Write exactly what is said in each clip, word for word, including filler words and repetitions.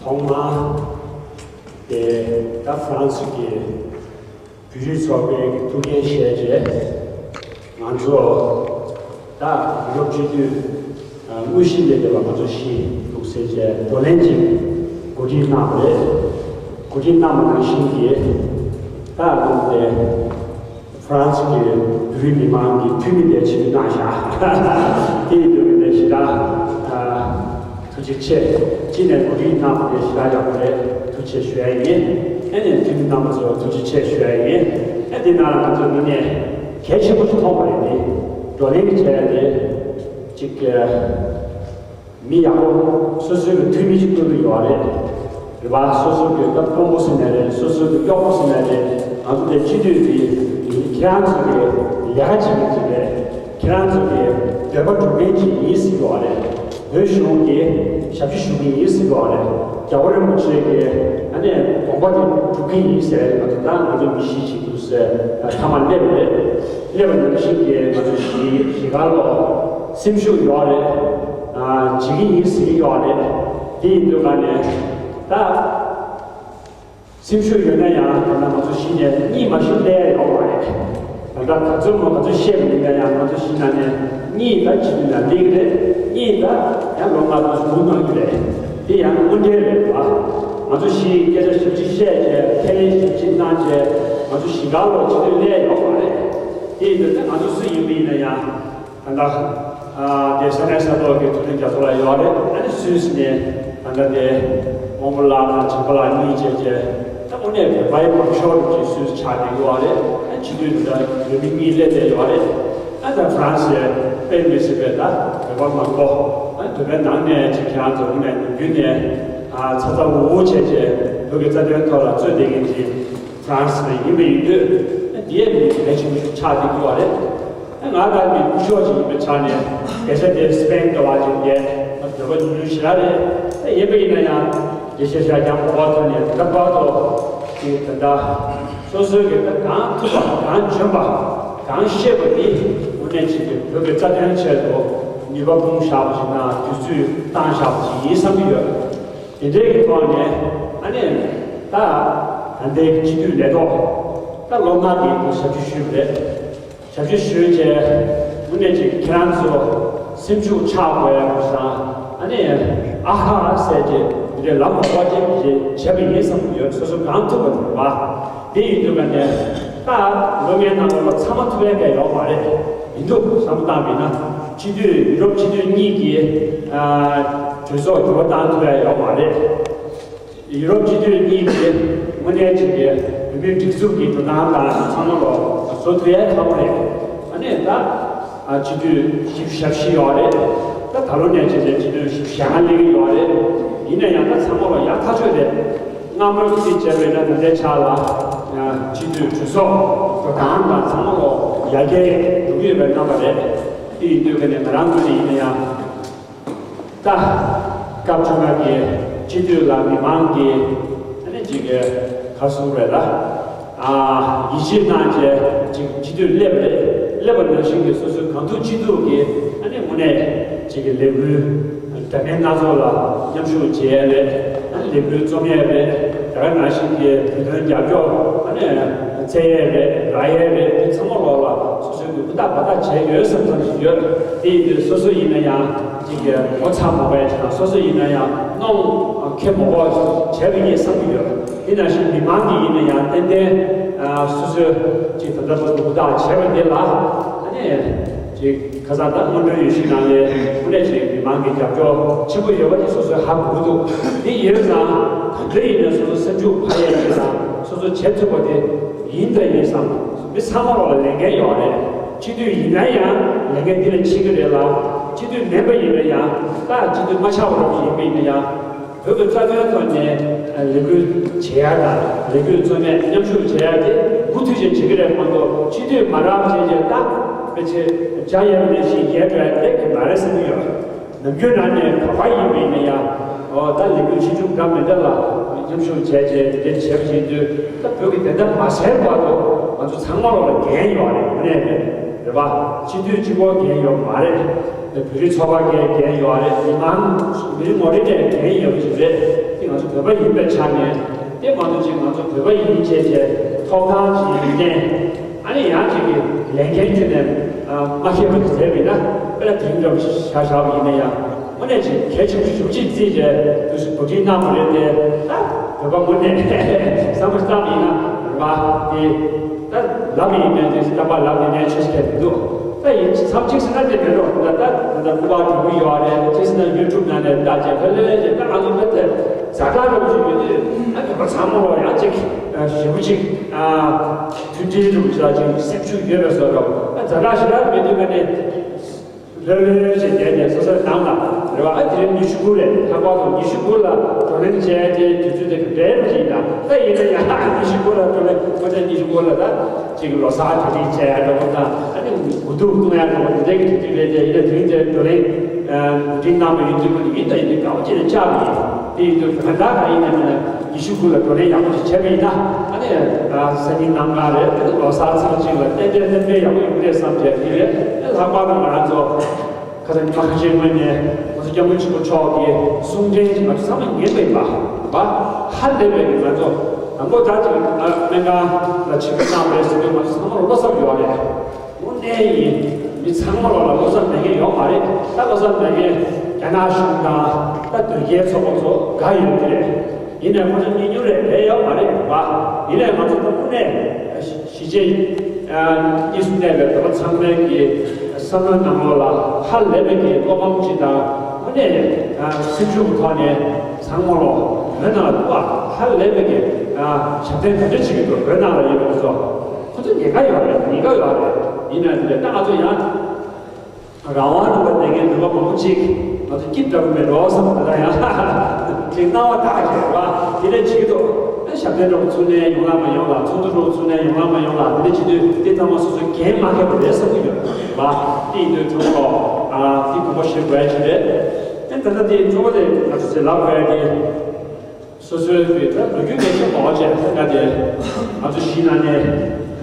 ཐོག་མར་དེ་ད་ཧྥ་རན་སི་གི་བོད་རིགས་ཚོགས་པའི་ཐུགས་འགན་བཞེས་རྗེས། ང་ཚོ་ད་ཡུ་རོབ་སྤྱི་འཐུས་དངོས་གཞི་ལས་བསྡད་པ་ང་ཚོ་བཞི་འདུག་ཟེར་བྱས་བགྲོ་གླེང་ཅིག་གོ་སྒྲིག་གནང་བ་རེད། གོ་སྒྲིག་གནང་བ་ནང་བཞིན་གྱི་ད་ལམ་དེ། ཧྥ་རན་སི་གི་བོད་རིགས་མི་མང་གི་འཐུས་མི་དེ་ཆེད་དུ་གནང་བཞག་དེ་ཡིན་དུས་ཀྱི་ནས་ཞེ་དྲག་ཐུགས་རྗེ་ཆེ། གཅིག་ནས་གོ་སྒྲིག་གནང་བ་དེ་ཞེ་དྲག་ཡག་པོ་རེད། ཐུགས་རྗེ་ཆེ་ཞུ་ཡ་ཡིན། ཨ་ནི་འཐུས་མི་རྣམ་པ་ཚོ་ཐུགས་རྗེ་ཆེ་ཞུ་ཡ་ཡིན། ཨ་དེ་ནང་ང་ཚོ་ངོས་ནས་གལ་ཆེན་པོ་ཞིག་མཐོང་བ་རེད། དེ་བགྲོ་གླེང་བྱས་ཏེ་གཅིག་མི་ཡག་པོ་སོ་སོའི་གི་འཐུས་མི་ཅིག་བསྐོས་ཀྱི་ཡོད་རེད། རེད་པ། སོ་སོ་གི་སྐབས་དཔོན་པོ་ཟེར་ནའི་རེད། སོ་སོ་གི་གཡོག་པོ་ཟེར་ནའི་རེད། ང་ཚོ་དེ་སྤྱི་འཐུས་ཀྱི་ཁྱེད་རང་ཚོ་གི་ལས་ཀ་བྱེད་མཁན་ཅིག་རེད། ཁྱེད་རང་ཚོ་གི་འདོད་པ་སྒྲུབ་མཁན་ཅིག་ཡིན་ཟེར་གྱི་ཡོད་རེད། བོད་གཞུང་གི་ཞབས་ཕྱི་ཞུ་མཁན་ཡིན་ཟེར་གྱི་ཡོད་རེད། རྒྱལ་བ་རིན་པོ་ཆེ་གི་ཨ་ནི་དགོངས་པ་དེ་སྒྲུབ་མཁན་ཡིན་ཟེར། ང་ཚོ་ད་ང་ཚོ་མི་བཞི་ཞིག་འདུག་ཟེར་མཐའ་མ་སླེབས་པ་རེད། སླེབས་པ་ནང་བཞིན་གྱི་ང་ཚོ་གཞིས་གཞིས་སྒར་ལོ། སེམས་ཤུགས་ཡོད་རེད། ཨ་བྱེད་ཀྱི་ཡིན་ཟེར་གྱི་ཡོད་རེད། དེ་ཡིན་དུས་ག་ནས་ད་སེམས་ཤུགས་ཡོད་ན་ཡང་ད་ལྟ་ང་ཚོ་གཞི་ནས་གཉིད་མ་ཤེས་ལས་ཡོད་མ་རེད། ད་ལྟ་ག་ཚོད་མོ་ག་ཚོད་བཤད་པ་ཡིན་ན་ཡང་ང་ཚོ་གཞི་ནང་ནས་གཉིད་ད་ཅི་ཡིན་ན་ལེགས་རེད། གཉིད་ད་ཡང་ལོ་ལྔ་དང་དགུ་གནང་རྒྱུ་རེད། དེ་ཡང་དངོས་འབྲེལ་རེད་པ། ང་ཚོ་གཞི་སྐད་ཆ་ཞིབ་ཅིག་བཤད་བྱས་ཁས་ལེན་ཞིབ་ཅིག་གནང་བྱས་ང་ཚོ་གཞིས་སྒར་ལོ་སྤྱི་འཐུས་སླེབས་ཡོད་མ་རེད། དེ་ཡིན་དུས་ད་ང་ཚོ་སུ་ཡིན་པ་ཡིན་ན་ཡང་། ད་ལྟ་ཨ་དེ་ས་གནས་ས་ཐོག་གི་ཐུབ་བསྟན་རྒྱ་མཚོ་ལགས་ཡོད་རེད། ཨ་ནི་སུད་སི་ནས་ད་ལྟ་དེ་དབང་པོ་ལགས་དང་བྱམས་པ་ལགས་གཉིས་བྱས་བྱས་ད་དངོས་གནས་བོད་པའི་མང་ཤོས་རུ་ཅིག་སུད་སི་ཆགས་བསྡད་ཡོད་རེད། ཨ་སྤྱི་འཐུས་ད་ལྟ་བོད་མི་གཉིས་སླེབས་བསྡད་ཡོད་རེད། ཨ་ད་ཧྥ་རན་སི་དཔེ་མི་སྲིད་པའི་ད་བོད་པ་མང་པོ་ཨ་བོད་པའི་ནང་ནས་ཅིག་ཁྱེད་རང་ཚོ་དངོས་གནས་ནམ་རྒྱུན་ནས་ཨ་ཚ་ཚ་འུར་འུར་བྱས་བྱས་བོད་ཀྱི་རྩ་དོན་ཐོག་ལ་རྩོད་བསྡད་མཁན་ཅིག་ཧྥ་རན་སི་ནས་ཡིན་པ་ཡིན་དུས་ཨ་དེ་ཡང་མི་གལ་ཆེན་པོ་ཞིག་ཆགས་བསྡད་ཡོད་རེད། ང་ད་མི་སྐུ་ཞབས་ཅིག་ཡིན་པའི་ཆ་ནས་སྐད་ཆ་དེ་སྤེན་ཏོ་བ་ཅིག་དེ་འདོད་པ་ཉུང་ཉུང་ཞིག་ར་རེད། ད་ཡིན་པ་ཡིན་ན་ཡང་དེ་ཤེས་བྱ་རྒྱག་དགོས་པ་ཐོན་ནས་ད་བར་དུ་དེ་ད་ལྟ་སོ་སོའི་གི་ད་གང་ཐུབ་པ་གང་འཇོན་པ་གང་ཤེས་པ་དེ་དངོས་གནས་ཅིག་གི་བོད་ཀྱི་རྩ་དོན་ཆེད་དུ་ནུས་པ་སྤུངས་བཞག་པ་ཞིག་དང་དུས་ཚོད་བཏང་བཞག་པ་ཞིག་ཡིན་བསམ་གྱི་ཡོད། དེ་འདྲའི་གི་ཐོག་ནས་ཨ་ནི་ད་ད་ལྟའི་སྤྱི་འཐུས་ལས་ཐོག་ད་ལོ་ལྔ་གི་ཞབས་ཕྱི་ཞུས་པ་རེད། ཞབས་ཕྱི་ཞུས་བྱས་དངོས་གནས་ཅིག་ཁྱེད་རང་ཚོ་སེམས་ཤུགས་ཆག་དགོས་ཡ་དང་ཨ་ནི་ཨ་ཧ་ཟེར་བྱས་འདི་འདྲའི་ལམ་མ་བ་ཅིག་བྱས་བྱས་པ་ཡིན་བསམ་གྱི་ཡོད། སོ་སོ་གང་ཐུབ་པ་དང་བ་དེ་ཡིན་དུས་ཀ་ནས་ད་ལོ་ལྔའི་ནང་ལོགས་ལ་ཚང་མ་ཐུབ་ཡ་ག་ཡོད་མ་རེད། མི་འདུག་བསམ་བློ་བཏང་པ་ཡིན་ན་སྤྱི་འཐུས་ཡུ་རོབ་སྤྱི་འཐུས་གཉིས་ཀྱིས་ཨ་གྲོས་ཚོགས་འགྱུར་བ་བཏང་ཐུབ་ཡ་ཡོད་མ་རེད། ཡུ་རོབ་སྤྱི་འཐུས་གཉིས་ཀྱིས་དངོས་གནས་བྱས་ཏེ་བོད་མིའི་སྒྲིག་འཛུགས་ཀྱི་འགྲོ་སྟངས་དང་ཚང་མ་ལོ་བཟོ་ཐུབ་ཡ་ཁག་པོ་རེད། ཨ་ནི་ད་ཨ་སྤྱི་འཐུས་བཞི་ཞེ་བཞི་ཡོད་རེད། ད་ད་ལོ་ནས་བྱས་ཏེ་སྤྱི་འཐུས་བཞི་བཅུ་ལྔ་སླེབས་ཀྱི་ཡོད་རེད། ཡིན་ན་ཡང་ད་ཚང་མ་ལོ་ཡག་ཐག་ཆོད་རེད། སྔ་མོ་ཅིག་བྱས་པས་ན་ད་ལྟའི་ཆ་ལ་ཨ་སྤྱི་འཐུས་གྲོས་ཚོགས་འགྲོ་སྟངས་དང་ཚང་མ་ལོ་ཡར་རྒྱས་འགྲོ་གི་ཡོད་པའི་རྣམ་པ་རེད། དེ་ཡིན་དུས་ཀ་ནས་ང་རང་ངོས་ནས་ཡིན་ན་ཡང་། ད་སྐབས་བཅོ་ལྔ་གི་སྤྱི་འཐུས་ལ་མི་མང་གིས་ཨ་ནི་ཅིག་ག་རེ་ཟེར་དགོས་རེད་ལ། ཨ་ཡིད་ཆེས་གནང་བྱས་ཅིག་སྤྱི་འཐུས་སླེབས་རེད། སླེབས་པ་ནང་བཞིན་གྱི་སོ་སོའི་གང་ཐུབ་ཅི་ཐུབ་ཀྱིས་ཨ་ནི་དངོས་གནས་ཅིག་གི་ལས་འགུལ་འདྲ་མིན་སྣ་ཚོགས་ལ་མཉམ་ཞུགས་བྱེད་ཡས་རེད། ཨ་ནི་ལས་འགུལ་རྩོམ་ཡས་རེད། དེ་ག་ནང་བཞིན་གྱི་བོད་དོན་རྒྱབ་སྐྱོར་ཨ་ནི་བཙལ་ཡས་རེད། རག་ཡས་རེད། དེ་ཚང་མ་ལོག་ལ་སོ་སོའི་གི་ཧུར་ཐག་འབད་ཐག་བྱས་ཡོད་བསམ་བསམ་ཞིག་ཡོད། དེ་ཡིན་དུས་སོ་སོ་ཡིན་ན་ཡང་ཅིག་གི་ངོ་ཚ་མ་དགོས་ཡ་ཅིག་དང་སོ་སོ་ཡིན་ན་ཡང་གནོང་ཁེ་མ་དགོས་བྱས་པ་ཡིན་བསམ་གྱི་ཡོད། དེ་ནང་བཞིན་མི་མང་གི་ཡིན་ན་ཡང་ཏན་ཏན་སོ་སོའི་ཅིག་ད་ལྟ་བར་དུ་ཧུར་ཐག་བྱས་པ་དེ་ལ་ཨ་ནི་ཅིག་ཁ་སང་ད་སྔོན་འགྲོའི་ཡོད་གཞི་ནང་ལས་དངོས་གནས་ཅིག་མི་མང་གི་རྒྱབ་སྐྱོར་ཆེན་པོ་ཡོད་པ་དེ་སོ་སོས་ཧ་གོ་གི་འདུག་དེ་ཡིན་ཙང་ག་འདྲ་ཡིན་ནའི་སོ་སོ་སེམས་ཤུགས་འཕར་ཡས་ཅིག་དང་སོ་སོ་བྱེད་ཐུབ་པ་དེ་ཡིན་དང་ཡིན་བསམ། མི་ཚང་མ་ལ་ལས་འགན་ཡོད་རེད། སྤྱི་འཐུས་ཡིན་ན་ཡང་ལས་འགན་འདི་ལ་འཆི་གི་རེད་ལ། སྤྱི་འཐུས་མིན་པ་ཡིན་ན་ཡང་ད་སྤྱི་འཐུས་མ་ཆགས་པ་རབ་ཡིན་པ་ཡིན་ན་ཡང་བོད་ཀྱི་རྩ་དོན་ཐོག་ནས་ལས་འགུལ་བྱེད་ཡ་དང་ལས་འགུལ་རྩོད་མེད་མཉམ་ཞུགས་བྱེད་ཡ་དེ་མུ་མཐུད་བྱས་བྱེད་ཀྱི་རེད་མ་གཏོགས་སྤྱི་འཐུས་མ་རག་བྱས་བྱས་ད་ཕལ་ཆེར་བྱ་ཡ་ནས་ཤིག་རྒྱལ་འགྲོ་ཡ་འདེབས་ཀྱི་མ་རེད་བསམ་གྱི་ཡོད། ནམ་རྒྱུན་ནང་ནས་ག་པར་ཡིན་པ་ཡིན་ན་ཡང་། འོ་ད་ལས་འགུལ་ཆེ་ཆུང་འདྲ་མི་འདྲ་ལ་མཉམ་ཞུགས་བྱས་བྱས་དེ་འདྲ་བྱས་པ་ཡིན་དུས་ད་བོད་ཀྱི་བདེན་མཐའ་མ་གསལ་བར་དུ་ང་ཚོ་ཚང་མ་ལོག་ལ་འགན་ཡོད་རེད། དངོས་གནས་རེད། རེད་པ། སྤྱི་འཐུས་གཅིག་པོ་འགན་ཡོད་མ་རེད། བོད་རིགས་ཚོགས་པ་འགན་འགན་ཡོད་རེད། མི་མང་མི་རེ་ངོ་རེ་ནས་འགན་ཡོད་ཀྱི་རེད། དེ་ང་ཚོ་བོད་པ་ཡིན་པའི་ཆ་ནས་དེ་མ་གཏོགས་ཅིག་ང་ཚོ་བོད་པ་ཡིན་བྱས་བྱས་ཐོབ་ཐང་ཅིག་ཡོད་མཁན། ཨ་ནི་ཡང་ཅིག་གི་ལས་འགན་ཁྱོན་ནས་མ་འཁྱེར་བ་ཅིག་བྱས་པ་ཡིན་ན། དཔེ་ལ་དེང་རབས་ཤ་ཤ་བ་ཡིན་ན་ཡང་། དངོས་གནས་ཅིག་གལ་ཆེན་པོ་ཞེ་པོ་ཅིག་བརྩིས་བྱས་དུས་སུ་གོ་སྒྲིག་གནང་བ་རེད་དེ། ད་བོད་པ་དངོས་གནས་བསམ་བློ་བཏང་ཡིན་ན་རེད་པ། དེ་ད་ལབ་ཡིན་ནའི་དེ་རྟག་པར་ལབ་ཡིན་ནའི་ཆོས་ཤིག་གལ་མི་འདུག་ད་ཡིན་མཚམས་གཅིག་ཟེར་ན་དེ་མེད་རོགས། ད་ད་ད་སྐུ་པར་དྲུག་པོ་ཡོད་རེད། གཅིག་ཟེར་ན་ཡུ་ཊུབ་ནང་ནས་ལྟ་བྱས་ཕ་ལེ་ལེ་བྱས། ད་ང་ཚོ་ཕ་དེ་ཛ་དྲག་རོགས་ཞིག་ཡོད་དུས། ཨ་ནི་བོད་པ་ཚང་མ་ལོ་ཡང་གཅིག་ཞེ་པོ་ཅིག་མཐུན་སྒྲིལ་རོགས་ཞེ་དྲག་ཅིག་སེམས་ཤུགས་ཡོད་པའི་བཟོ་འདྲ། ད་ཛ་དྲག་ཞེ་དྲག་མེད་དུས་ཀ་ནས། ལྷོད་ལྷོད་བྱས་བསྡད་ནས་སོ་སོའི་ནང་ལ་རེད་པ། ཨ་དེ་རིང་ཉི་ཤུ་དགུ་རེད། ལྷག་པར་དུ་ཉི་ཤུ་དགུ་ལ་བགྲོ་གླེང་བྱས་དེ་དུས་ཚོད་དེ་ག་འདྲའི་རུ་ཞིག་ཡིན་ན། ད་ཡིན་ན་ཡང་ཉི་ཤུ་དགུ་ལ་བགྲོ་གླེང་། ཁོ་ཚོས་ཉི་ཤུ་དགུ་ལ་ད་ཅིག་ལོ་གསར་གྲ་སྒྲིག་བྱས་འགྲོ་བ་དང་། ཨ་ནི་དགུ་ཐུག་གཏོང་ཡག་འགྲོ་བ་དེ་འདྲའི་གི་དུས་ཚོད་རེད་དེ། ཡིན་ན་དེ་རིང་དེ་བགྲོ་གླེང་གྲ་སྒྲིག་གནང་བ་ཡིན་དུས། ཁོ་ནི་ཡིན་ད་ཡིན་དུས་དགའ་པོ་བྱས་ནས་བཅར་བ་ཡིན། དེ་ཡིན་དུས་གང་ལྟར་གང་ཡིན་ནའི་མིན་ན། ཉི་ཤུ་དགུ་ལ་བགྲོ་གླེང་ཡག་པོ་ཞིག་བྱས་པ་ཡིན་ན། ཨ་ནི་ཨ་སང་ཉིན་གནངས་ཀ་རེད། ཨ་ནི་ལོ་གསར་ཚེས་པ་གཅིག་ལ་ཏན་ཏན་ཏན་ཏན་ཡག་པོ་ཡོང་གི་རེད་བསམ་བྱས་དེ་རེད། ཨ་ལྷག་པར་དུ་ང་རང་ཚོ་ཁ་སང་ཉི་མ་ཁ་ཤས་སྔོན་ནས་ང་ཚོ་སྐྱབས་མགོན་ཆེན་པོ་མཆོག་གི་གསུང་འཕྲིན་ཞིག་ང་ཚོ་ཚང་མ་ཉན་པ་ཡིན་པ། ཧ་ལས་པའི་ང་ཚོ་དང་པོ་ད་ཅིག་སྨན་ཁང་ལ་ཆིབས་བསྒྱུར་གནང་བའི་ཟེར་དུས་ང་ཚོ་ཚང་མ་བློ་འཚབ་ཡོད་རེད། དངོས་གནས་ཡིན། མི་ཚང་མ་ལོ་ལ་བློ་འཚབ་མེད་མཁན་ཡོད་མ་རེད། ད་བློ་འཚབ་མེད་མཁན་རྒྱ་ནག་གཞུང་དང་ད་དོལ་རྒྱལ་ཚོགས་པ་ཚོ་འགའ་ཡོད་ཀྱི་རེད། ཡིན་ནའི་ཁོ་ཚོ་གཉིས་མྱུར་རེད་རེད་ཡོད་མ་རེད་པ། ཡིན་ནའི་ང་ཚོ་ད་དངོས་གནས་གཞིས་བྱེས་གཉིས་སུ་གནས་པའི་བོད་པ་ཚང་མའི་གི་བསམ་བློའི་ནང་ལོགས་ལ་ཧ་ལས་པའི་གི་བློ་ཕམ་ཅིག་དང་། དངོས་གནས་སེམས་ཤུགས་ཀྱི་ཐོག་ནས་ཚང་མ་ལོ་བོད་ནང་ལ་འདུག་པ། ཧ་ལས་པའི་གི་ཞབས་བརྟན་ག་འདྲ་བྱེད་ཀྱི་འདུག་བོད་ནང་ལ་ཡོད་པ་ཚོ། ཁོ་ཚོ་ཉེན་ཁ་ཡོད་རེད། ཉེན་ཁ་ཡོད་རེད། ཡིན་ན་དེ་ལས་ད་ང་ཚོ་ཡང་རང་དབང་རིན་པ་ལྡན་མཁན་བོད་པ་མང་པོ་ཅིག་ང་ཚོ་སྐྱིད་འདྲ་པོ་མེད་འགྲོ་བསམ། ད་ལྟ་ཡང་ཅིག་སྣང་བ་དག་བྱས་རེད་པ། དེ་ལས་བྱེད་ཀྱི་འདུག་ཨ་ཞབས་བརྟན་འདྲ་པོ་ཚུགས་ནའི་ཡོང་ལ་མ་ཡོང་ལ། ཚོགས་འདུ་འདྲ་པོ་ཚུགས་ནའི་ཡོང་ལ་མ་ཡོང་ལ། དེ་འདྲ་བྱེད་དུས་དེ་ཚང་མ་སོ་སོ་འགན་མ་འཁྱེར་བ་རེད་བསམ་གྱི་ཡོད་རེད་པ། དེ་ཡིན་དུས་ཚང་མ་ལོ་ཨ་དེ་དགོངས་པ་བཞེས་དགོས་ཡ་ཅིག་རེད། ཨ་ད་ལྟ་དེ་གཙོ་བོ་དེ་ང་ཚོ་ཚོས་ལབ་དགོས་ཡ་དེ། སོ་སོའི་བོད་ལ་ལོ་རྒྱུས་ངེས་ཤེས་མང་བ་བྱས་ཟེར་ན། དེ་ང་ཚོ་གཞིས་ནང་ནས་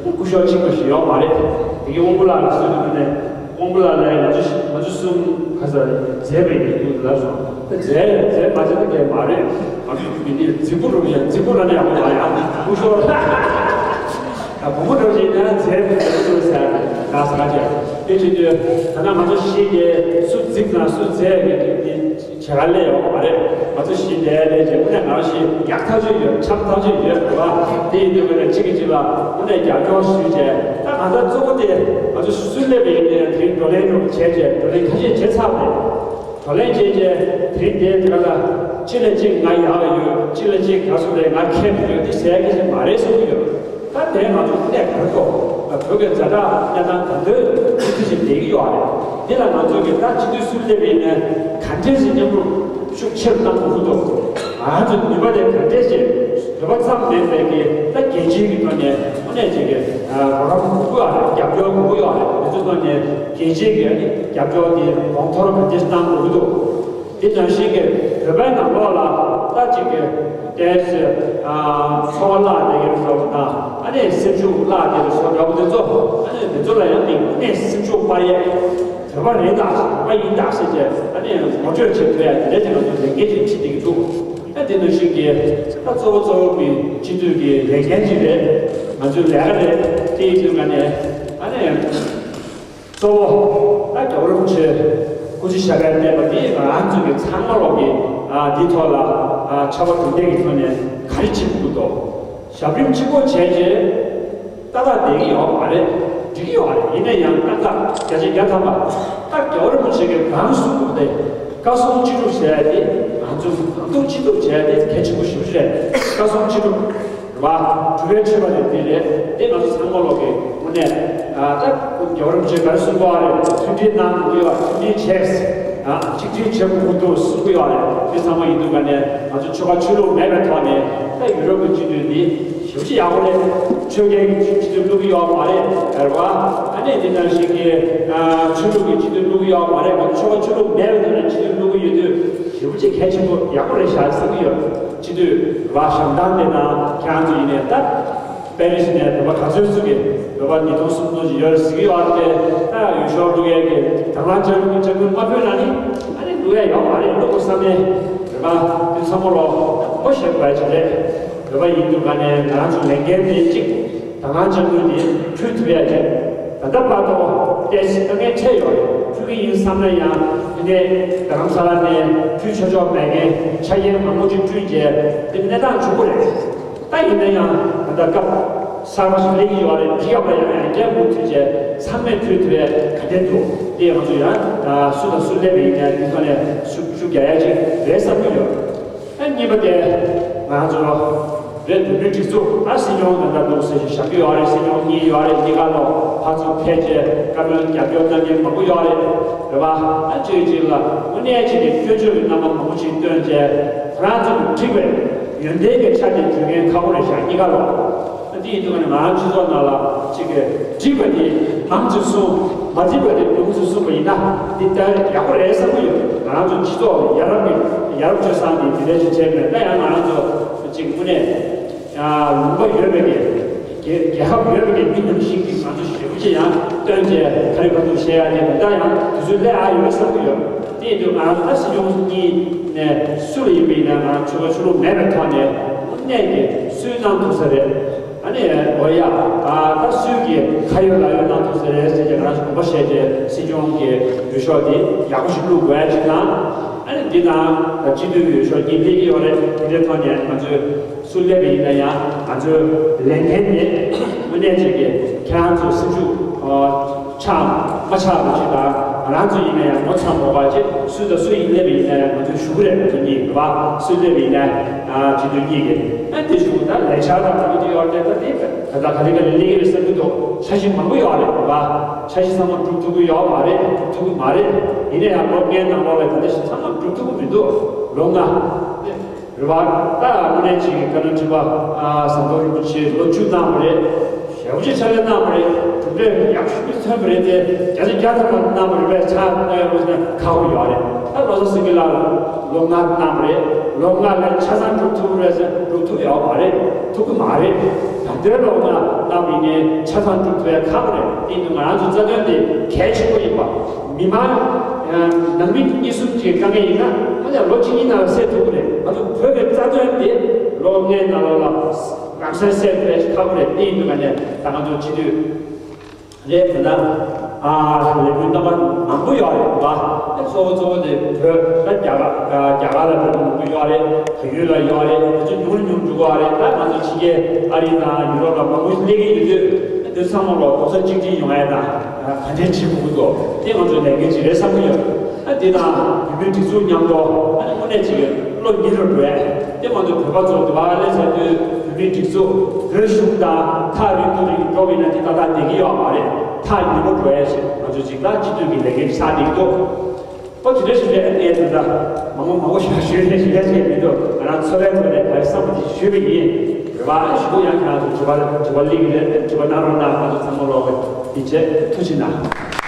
སྐུ་ཞབས་གཅིག་པ་ཞིག་ཡོད་མ་རེད། དེ་གའི་དབང་པོ་ལགས་ཀྱིས་གསུངས་དུས་ནས། དབང་པོ་ལགས་ལ་ང་ཚོ་ང་ཚོ་གསུམ་ཁ་ས་མཛད་པ་ཡིན་འདུག་ལབ་སོང་། དེ་མཛད་མཛད་མ་མཛད་ད་གའི་མ་རེད། ང་ཚོ་མི་འདི་རྫིག་པོ་རུ་ཡང་རྫིག་པོ་ར་ནས་ཡག་པོ་མ་ཡང་སྐུ་ཞབས་ལ་བུ་མོ་འདྲ་ཞིག་ཡིན་ན་མཛད་མི་མཛད་ཟེར་ན་ཟེར་གྱི། དེ་བྱེད་དུས་ད་ནང་ང་ཚོ་གཞིས་ཀྱི་སུ་རྫིག་དང་སུ་མཛད་ཀྱི་དེ། བྱེད་ག་ལས་ཡོང་བ་རེད། ང་ཚོ་གཞིས་བསྡད་ལས་བྱེད་དངོས་གནས་ང་རང་གཞིས་ཡག་ཐག་ཆོད་ཡོད། འཆམ་ཐག་ཆོད་ཡོད་རེད་པ། དེ་ཡིན་དུས་ཀ་ནས་གཅིག་གིས་གཅིག་ལ་དངོས་གནས་རྒྱབ་སྐྱོར་ཞུས་བྱས། ད་གང་ལྟར་གཙོ་བོ་དེ་ང་ཚོ་སུ་སུ་སླེབས་པ་ཡིན་ནའི་དེ་རིང་བགྲོ་གླེང་འགྲོ་བྱས་བྱས། བགྲོ་གླེང་ཁ་ཤས་བྱས་ཚར་རེད། བགྲོ་གླེང་བྱས་བྱས་དེ་རིང་དེ་དེ་ག་ལ་གཅིག་ལ་གཅིག་ང་ཡག་ཡོད། གཅིག་ལ་གཅིག་ག་སུ་རེད། ང་མཁས་པོ་ཡོད། དེ་ཟེར་མཁན་ཞིག་མ་རེད་བསམ་གྱི་ཡོད། ད་དེ་ང་ཚོ་གནས་ག་རེ་འགྲོ། བོད་ཀྱི་ཛ་དྲག་གནས་སྟངས་ག་འདྲ་ཅིག་ཅིག་བསྡད་ཀྱི་ཡོད་རེད། འདི་ལ་ང་ཚོ་གི་ད་སྤྱི་འཐུས་སུ་སླེབས་ཡིན་ནའི་ག་འདྲས་ཞིག་མཉམ་རུབ་ཤུགས་ཆེ་རུ་གཏང་དགོས་ཀྱི་འདུག་ང་ཚོ་ནུས་པ་དེ་ག་འདྲས་ཞིག་བོད་པ་ཙམ་མིན་པའི་གི་ད་རྒྱལ་སྤྱིའི་གི་ཐོག་ནས་དངོས་གནས་ཅིག་གི་རོགས་རམ་དགོས་ཀྱི་ཡོད་རེད། རྒྱབ་སྐྱོར་དགོས་ཀྱི་ཡོད་རེད། དེ་ཚོའི་ཐོག་ནས་རྒྱལ་སྤྱིའི་གི་རྒྱབ་སྐྱོར་དེ་གོང་མཐོར་ག་འདྲས་གཏང་དགོས་ཀྱི་འདུག་དེ་ནང་བཞིན་གྱི་བོད་པའི་ནང་ལོགས་ལ་ད་ཅིག་གི་ཏོག་ཙམ་ཚོར་བ་བརླག་བསྡད་མཁན་བཟོ་འདྲ་དང་། ཨ་ནི་སེམས་ཤུགས་བརླག་བསྡད་པ་བཟོ་འདྲ་པོ་དེ་ཚོ། ཨ་ནི་དེ་ཚོ་ལ་ཡང་ནི་དངོས་གནས་སེམས་ཤུགས་སྤར་ཡས། བོད་པ་རེད་ད། བོད་པ་ཡིན་ད་ཟེར་བྱས་ཨ་ནི་ངོ་སྤྲོད་བྱེད་ཐུབ་ཡ་དེ་འདྲ་ཅིག་ང་ཚོ་ལས་འགན་ཅིག་ཁྲིད་བསྡད་ཀྱི་འདུག་ཨ་དེ་ནང་བཞིན་གྱི་ད་གཙོ་བོ་གཙོ་བོ་གི་སྤྱི་འཐུས་ཀྱི་ལས་འགན་ཅིག་རེད། ང་ཚོའི་ལས་ཀ་རེད། དེ་ཡིན་དུས་ང་ནས་ཨ་ནི། གཙོ་བོ་ད་རྒྱལ་བ་རིན་པོ་ཆེ་སྐུ་ཕྱྭ་ཤར་པའི་བསྟན་པ་འདི་ང་རང་ཚོ་གི་ཚང་མ་ལོག་གི་ཨ་འདིའི་ཐོག་ལ་ཨ་ཆབ་དཔལ་འབྱོར་ལྡན་གྱི་ཐོག་ནས་ག་རེ་བྱེད་དགོས་འདུག་ཞབས་རིམ་གཅིག་པོ་བྱས་རྗེས་ཏག་ཏག་བསྡད་ཀྱི་ཡོད་མ་རེད། འགྲིག་གི་ཡོད་རེད། ཡིན་ན་ཡང་ཏག་ཏག་བརྒྱ་ཆ་བརྒྱ་ཐམ་པ་ད་རྒྱལ་བ་རིན་པོ་ཆེ་གིས་གང་གསུངས་པ་དེ། བཀའ་གསུང་ཅི་སྒྲུབ་ཟེར་ཡ་དེ་ང་ཚོ་གང་ཐུབ་ཅི་ཐུབ་བྱས་ཏེ་གལ་ཆེན་པོ་ཞེ་པོ་ཅིག་རེད། བཀའ་གསུང་ཅི་སྒྲུབ། རེད་པ། གྲུབ་པའི་མཆོད་པ་དེ་འདི་རེད། དེ་ང་ཚོ་ཚང་མ་ལོག་གི་དངོས་གནས་ཨ་ད་རྒྱལ་བ་རིན་པོ་ཆེས་ག་རེ་གསུང་གི་ཡོད་རེད། མཐུན་སྒྲིལ་གནང་དགོས་ཀྱི་ཡོད། མཐུན་སྒྲིལ་བྱས། ཨ་གཅིག་སྒྲིལ་བྱེད་དགོས་ཀྱི་འདུག་གསུང་གི་ཡོད་རེད། དེ་ཚང་མ་ཡིན་དུས་ཀ་ནས་ང་ཚོ་ཆོལ་ཁ་ཆོས་ལུགས་མེད་པའི་ཐོག་ནས་ད་ཡུ་རོབ་ཀྱི་སྤྱི་འཐུས་འདི་ཞེ་པོ་ཅིག་ཡག་པོ་རེད། ཆོལ་ཁའི་སྤྱི་འཐུས་བླུག་གི་ཡོད་མ་རེད། རེད་པ། ཨ་ནི་འདི་ནང་བཞིན་གྱི་ཨ་ཆོས་ལུགས་ཀྱི་སྤྱི་འཐུས་བླུག་གི་ཡོད་མ་རེད། ང་ཚོ་ཆོལ་ཁ་ཆོས་ལུགས་མེད་པའི་ཐོག་ནས་སྤྱི་འཐུས་བླུག་གི་ཡོད་དུས་ཞེ་པོ་ཅིག་གལ་ཆེན་པོ་ཡག་པོ་རེད་ཤག་བསམ་གྱི་ཡོད། སྤྱི་འཐུས་རེད་པ། བྱམས་སྟངས་དེ་དང་ཁྱེད་རང་ཚོ་ཡིན་ནའི་ད། པེ་རི་སི་ནས་བོད་པ་ག་ཚོད་ཚུད་ཀྱི་བོད་པ་ཉིས་སྟོང་སུམ་སྟོང་ཅིག་ཡོད་རེད་ཟེར་གྱི་ཡོད་རེད་དེ། ད་ཡུལ་ཤོག་བླུག་ཡས་ཀྱི་དང་བླངས་བྱ་རྒྱུ་བྱ་རྒྱུ་མ་ཕུལ་ན་ནི་ཨ་ནི་བླུག་ཡས་ཡོད་མ་རེད། བླུག་དགོས་བསམ་ནས་བོད་པ་དེ་ཚང་མ་ལོ་ངོ་ཤེས་དགོས་ཡ་ཅིག་རེད། བོད་པ་ཡིན་དུས་ག་ནས་ང་རང་ཚོ་ལས་འགན་དེ་གཅིག་དང་བླངས་བྱ་རྒྱུ་དེ་ཕུལ་ཐུབ་ཡ་ཅིག་ད་ལྟ་བར་དུ་ཏོག་ཙམ་དཀའ་ངལ་འཕྲད་ཡོད་རེད། ཕུལ་གྱི་ཡིན་བསམ་ན་ཡང་དེ་ནས་རྡ་རམ་ས་ལ་ནས་ཕུལ་ཆོག་ཆོག་མེད་མཁན་ཆ་རྐྱེན་མང་པོ་ཅིག་བསྐྲུན་བྱས་དེ་གནས་སྟངས་བྱུང་གི་རེད། ད་ཡིན་ན་ཡང་ད་ལྟ་སྐབས་གསར་པ་ཞིག་སླེབས་ཀྱི་ཡོད་རེད། འདི་སྐབས་ལ་ཡང་ཡང་བསྐྱར་མུ་མཐུད་བྱས་ཚང་མས་ཕུལ་ཐུབ་པའི་ག་དེ་འདུག་དེ་ང་ཚོ་ཡང་སུ་དང་སུ་སླེབས་པ་ཡིན་ནའི་འདི་ཐོག་ནས་ཤུགས་ཤུགས་རྒྱག་ཡ་ཅིག་རེད་བསམ་གྱི་ཡོད། ཨ་གཉིས་པ་དེ་ང་ཚོ་རེད། བོད་མིའི་སྒྲིག་འཛུགས་ད་སྲིད་སྐྱོང་ད་ལྟ་འདུག་ཟེར་ཞིག་བཞག་གི་ཡོད་རེད། སྲིད་སྐྱོང་གཉིས་ཡོད་རེད། གཉིས་ཀ་ལོ་ཕར་ཚུར་ཕེབས་བྱས་བཀའ་མོལ་རྒྱབ་སྐྱོར་གནང་མཁན་མང་པོ་ཡོད་རེད། རེད་པ། ཨ་གཅིག་གཅིག་ལ་དངོས་གནས་གཅིག་གི་སྐྱོན་བརྗོད་ཀྱི་རྣམ་པ་མང་པོ་ཞིག་སྟོན་བྱས་ཁོ་རང་ཚོ་གི་འགྲིག་པའི་ཡོན་ཏན་གྱི་ཆ་དེ་བརྗོད་མཁན་ཁག་པོ་རེད་ཤག་གཉིས་ཀ་ལོ། ཨ་དེ་ཡིན་དུས་ང་ནི་ང་རང་སྤྱི་ཚོགས་ནང་ལ་གཅིག་གི་འགྲིག་པ་དེ་ངམ་ཅིག་གསུང་། མ་འགྲིག་པ་དེ་ཉུང་ཅིག་གསུང་པ་ཡིན་ན་དེ་ལྟར་ཡག་པོ་རེད་བསམ་གྱི་ཡོད། ང་རང་ཚོ་སྤྱི་ཚོགས་ལ་ཡ་རབས་ཀྱི་ཡ་རབས་སྤྱོད་བཟང་དེ་དེ་འདྲ་ཞིག་བྱས་མེད། ད་ཡང་ང་རང་ཚོ་གཅིག་དངོས་གནས་ཡང་ལུང་པ་ཡོད་པའི་གི་རྒྱལ་རྒྱལ་ཁབ་ཡོད་པའི་གི་མི་རྣམས་ཤིག་གིས་ང་ཚོ་ཞེ་པོ་ཅིག་ཡང་སྟོན་བྱས་ག་རེ་ག་ཚོད་བཤད་ཡ་དེ་ད་ལྟ་ཡང་དུས་ཚོད་སླེབས་ཨ་ཡོད་བསམ་གྱི་ཡོད། དེ་ཡིན་དུས་ང་རང་ད་སྲིད་སྐྱོང་གཉིས་ནས་སུ་ལ་ཡིན་པ་ཡིན་ན་ང་རང་ཆོལ་ཁ་ཆོས་ལུགས་མེད་པའི་ཐོག་ནས་དངོས་གནས་ཀྱི་སུས་གནང་ཐུབ་ས་རེད། ཨ་ནི་འོ་ཡ། ད་ད་སུས་ཀྱིས་ཁ་ཡོད་ལག་ཡོད་གནང་ཐུབ་ས་རེད་ཟེར་གྱི་ང་རང་ཚོ་དགོངས་པ་བཞེས་ཏེ་སྲིད་སྐྱོང་གི་འོས་ཤོག་དེ་ཡག་པོ་ཞིག་བླུག་དགོས་ཡ་ཅིག་དང་། ཨ་ནི་འདི་དང་སྤྱི་འཐུས་ཀྱི་འོས་ཤོག་གཉིས་སླེབས་ཀྱི་ཡོད་རེད། དེ་འདྲའི་ཐོག་ནས་ང་ཚོས་སུ་སླེབས་པ་ཡིན་ན་ཡང་ང་ཚོའི་ལས་འགན་དེ་དངོས་གནས་ཅིག་གི་ཁྱེད་རང་ཚོ་སེམས་ཤུགས་ཆག་མ་ཆག་པ་ཅིག་དང་། ང་རང་ཚོ་ཡིན་ན་ཡང་ངོ་ཚ་མོ་བ་ཅིག་སུ་དང་སུ་ཡིན་སླེབས་པ་ཡིན་ན་ཡང་ང་ཚོས་ཞུ་གི་རེད། ང་ཚོ་གཉིས་རེད་པ། སུ་སླེབས་པ་ཡིན་ན་ཡང་སྤྱི་འཐུས་གཉིས་ཀྱི་ཨ་དེ་ཞུ་ད་ལས་འཆར་དང་མི་དེ་ཡོད་དེ་ད་དེ་ད་ལྟ་ག་ལེ་ག་ལེ་སླེབས་ཀྱི་རེད་བསམ་གྱི་འདུག་འཆར་གཞི་མང་པོ་ཡོད་རེད་པ། འཆར་གཞི་ཚང་མ་འགྲུབ་ཐུབ་ཀྱི་ཡོད་མ་རེད། འགྲུབ་ཐུབ་ཀྱི་མ་རེད། ཡིན་ན་ཡང་ལོ་ལྔའི་ནང་ལོགས་ལ་ད་ལྟ་ཞིག་ཚང་མ་འགྲུབ་ཐུབ་ཀྱི་མི་འདུག་ལོ་ལྔ། རེད་བ། ད་དངོས་གནས་ཅིག་བཀའ་བློན་ཁྲི་པ་ཟམ་གདོང་རིན་པོ་ཆེ་ལོ་བཅུ་གནང་བ་རེད། ཞེ་པོ་ཅིག་ཕྱག་ལས་གནང་བ་རེད། གྲུབ་འབྲས་ཡག་ཤོས་ཀྱི་ཐོན་པ་རེད་དེ། བརྒྱ་ཆ་བརྒྱ་ཐམ་པ་གནང་བ་རེད་པས། ཆ་གནང་ཡོད་པ་ཞིག་ན་ཁག་པོ་ཡོད་རེད། ད་བློ་བཟང་སེང་གེ་ལགས་ལོ་ལྔ་གནང་བ་རེད། ལོ་ལྔ་ལ་ཆ་ཚང་གྲུབ་ཐུབ་རེད་ཟེར་གྲུབ་ཐུབ་ཡོད་མ་རེད། ཐུབ་ཀྱི་མ་རེད། ད་ལྟའི་ལོ་ལྔ་གནང་བ་ཡིན་ནའི་ཆ་ཚང་གྲུབ་ཐུབ་ཡ་ཁག་པོ་རེད། དེ་ཡིན་དུས་ང་རང་ཚོ་རྩ་དོན་དེ་གལ་ཆེན་པོ་ཡིན་པ། མི་མང་ནང་མི་གཉིས་གསུམ་གྱི་དཀའ་ངལ་ཡིན་ན་ཧ་ཅང་ལོ་གཅིག་གཉིས་ནང་ལ་སེལ་ཐུབ་ཀྱི་རེད། ང་ཚོ་བོད་ཀྱི་རྩ་དོན་དེ་ལོ་ལྔའི་ནང་ལོགས་ལ་ལམ་སང་སེལ་ཐུབ་ཡ་ཞིག་ཁག་པོ་རེད། དེ་ཡིན་དུས་ང་ནས་ད་ང་ཚོ་སྤྱི་འཐུས་རེད། ད་ལྟ་ཨ་ལས་འགུལ་རྣམ་པ་མང་པོ་ཡོད་རེད་པ། ཨ་གཙོ་བོ་གཙོ་བོ་དེ་བོད་ད་རྒྱ་གར་རྒྱ་གར་ལ་ད་མང་པོ་ཡོད་རེད། བལ་ཡུལ་ལ་ཡོད་རེད། ང་ཚོ་ཉུང་རུ་ཉུང་རུ་འགྲོ་གི་ཡོད་རེད། ད་ང་ཚོ་ཕྱི་རྒྱལ་ཨ་རི་དང་ཡུ་རོབ་ལ་མང་པོ་སླེབས་ཀྱི་ཡོད་དུས། ཨ་དེ་ཚང་མ་ལ་རྡོག་རྩ་གཅིག་སྒྲིལ་ཡོང་ཡ་དང་། ག་འདྲས་བྱེད་དགོས་ཀྱི་འདུག་དེ་ང་ཚོའི་ལས་འགན་ཅིག་རེད་བསམ་གྱི་ཡོད། ཨ་དེ་དང་བོད་མིའི་སྒྲིག་འཛུགས་མཉམ་དུ་ཨ་ནི་དངོས་གནས་ཅིག་བློ་ཉེ་རུ་འགྲོ་ཡ། དེ་མ་གཏོགས་བོད་པ་ཚོ་དེ་བ་ལས་ཟེར་དུས་བོད་མིའི་སྒྲིག་འཛུགས་བོད་གཞུང་དང་ཐག་རིང་ཐུག་རིང་འགྲོ་བ་ཡིན་ན་དེ་ཏག་ཏག་བསྡད་ཀྱི་ཡོད་མ་རེད། ཐག་ཉེ་པོ་འགྲོ་ཡ་ཞིག་ང་ཚོ་ཅིག་ད་སྤྱི་འཐུས་ཀྱི་ལས་འགན་ཆགས་བསྡད་ཀྱི་འདུག་ཨོ་དེ་འདྲ་ཞིག་རེད། ངས་དེ་འདྲ་མང་པོ་མང་པོ་ཞིག་ཞུས་ནས་ཞུ་ཡ་ཞིག་མི་འདུག་ང་རང་ཚོར་བའི་ཐོག་ནས་ག་རེ་བསམ་པ་དེ་ཞུས་པ་ཡིན། རེད་པ། ཞུ་ཡང་ཁྱེད་རང་ཚོ་དྲི་བ་དྲི་བ་གླེང་གི་རེད། དྲི་བ་གནང་རོགས་གནང་། ང་ཚོ་ཚང་མ་ལོག་གི་ཡིད་ཆེས་ཐུགས་རྗེ་གནང་།